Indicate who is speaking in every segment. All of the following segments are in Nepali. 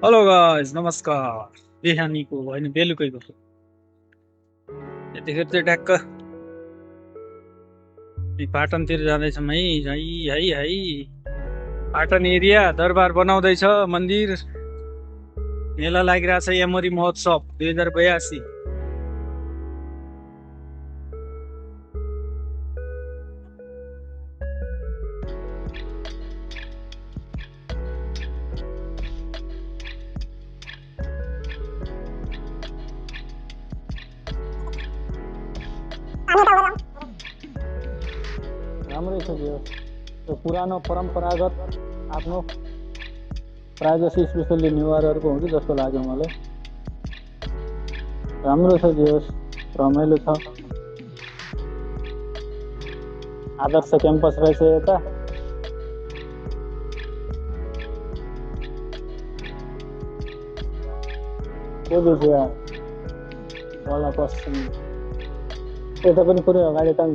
Speaker 1: हेलो गाइस नमस्कार। बिहानीको होइन बेलुकैको यतिखेर चाहिँ ट्याक्क पाटनतिर जाँदैछौँ है है है है। पाटन एरिया दरबार बनाउँदैछ मन्दिर। मेला लागिरहेछ यमरी महोत्सव 2082।
Speaker 2: राम्रै छ यो त्यो पुरानो परम्परागत आफ्नो प्रायः जस्तो स्पेसल्ली नेवारहरूको हुन्छ जस्तो लाग्यो मलाई। राम्रो छ जोस्, रमाइलो छ। आदर्श क्याम्पस रहेछ यता। त्यो बुझ्यो होला पश्चिम यता पनि पुरै अगाडि त नि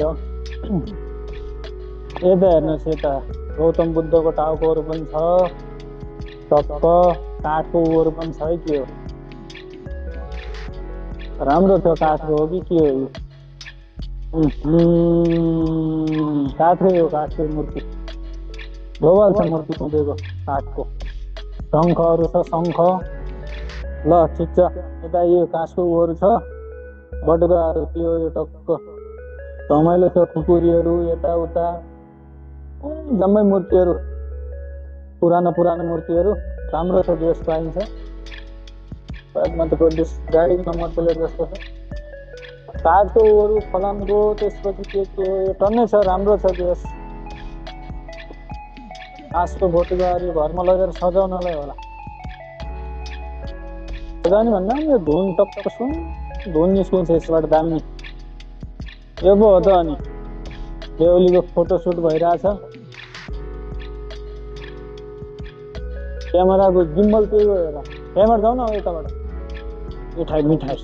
Speaker 2: यता हेर्नुहोस् यता गौतम बुद्धको टाउकोहरू पनि छ। टक्क काठको उहरू पनि छ है के हो राम्रो छ काठको हो कि के हो यो काठकै हो काठको मूर्ति भोवाल छ मूर्ति कुदेको काठको शङ्खहरू छ शङ्ख ल ठिक छ यता यो काठको उहरू छ बटुकाहरू के हो यो टक्क रमाइलो छ खुकुरीहरू यताउता जम्मै मूर्तिहरू पुरानो पुरानो मूर्तिहरू राम्रो छ देश पाइन्छ गाडी नम्बर प्लेट जस्तो छ काठको उहरू फलामको त्यसपछि के हो यो टन्नै छ राम्रो छ देश आँसको भोटुगाहरू घरमा लगेर सजाउनलाई होला सजाउने भन्दा यो धुन टक्क सुन धुन निस्किन्छ यसबाट दामी यो पो हो त अनि बेहुलीको फोटोसुट भइरहेछ क्यामेराको जिम्बल त्यही हो हेर क्यामेरा जाऊ न यताबाट मिठाई मिठाई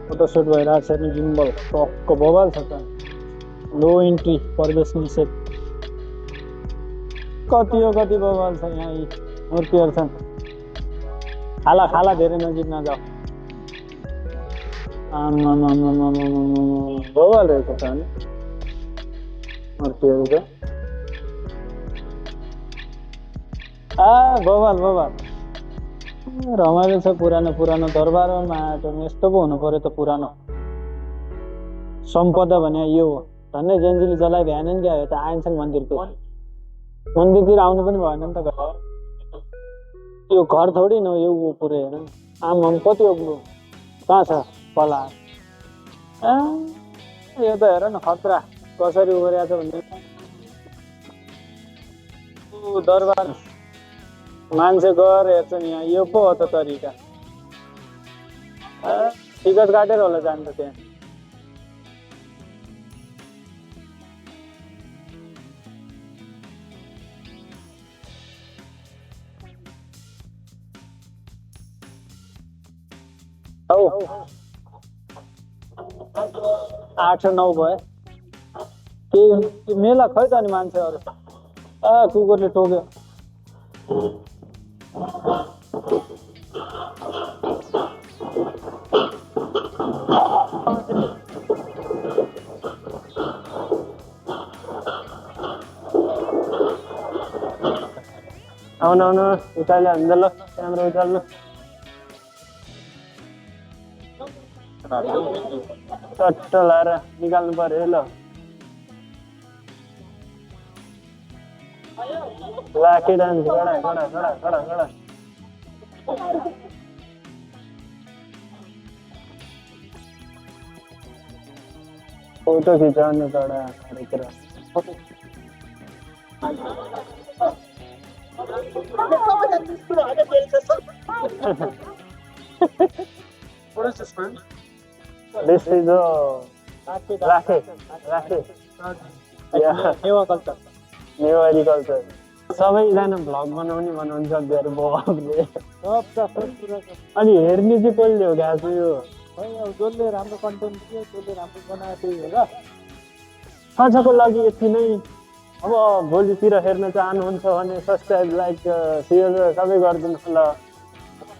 Speaker 2: फोटोसुट भइरहेछ नि जिम्बल टक्क बबाल छ त लो इन्ट्री प्रवेश निषेध कति हो कति बबाल छ यहाँ यी मूर्तिहरू छन् खाला खाला धेरै नजिक नजाऊ बबाल रहेछ त अनि मूर्तिहरू त बबाल बबाल रमाइलो छ पुरानो पुरानो दरबारमा माटो यस्तो पो हुनु पर्यो त पुरानो सम्पदा भने यो हो धन्य जेन्जीले जसलाई भ्याएन नि क्या त आइन्छन् मन्दिरतिर आउनु पनि भएन नि त यो घर थोडी न यो पुरै हेर आम कति हो कहाँ छ पला यो त हेर न खतरा कसरी उभरिया छ भन्ने दरबार मान्छे गएर हेर्छन् यहाँ यो पो हो त तरिका टिकट काटेर होला जान्छ त्यहाँ औ 8 9 भयो के मेला खै त अनि मान्छेहरू कुकुरले टोक्यो आउनु आउनु उचाल्यो हामीलाई ल क्यामेरा उचाल्नु चट्ट लाएर निकाल्नु पर्यो ल लाखे डान्स गडा गडा गडा गडा गडा फोटो खिचाउनु गडा कार्यक्रम
Speaker 1: What is this, man?
Speaker 2: This is Rakhe.
Speaker 1: Newa culture
Speaker 2: Newari culture सबैजना भ्लग बनाउने बनाउँछ धेरै भ्लगले अनि हेर्ने चाहिँ कसले हो गाजु यो
Speaker 1: जसले राम्रो कन्टेन्ट दियो जसले राम्रो बनाएको त्यही हो र
Speaker 2: आजको लागि यति नै अब भोलितिर हेर्न चाहनुहुन्छ भने सब्सक्राइब लाइक सेयर सबै गरिदिनुहोस् ल।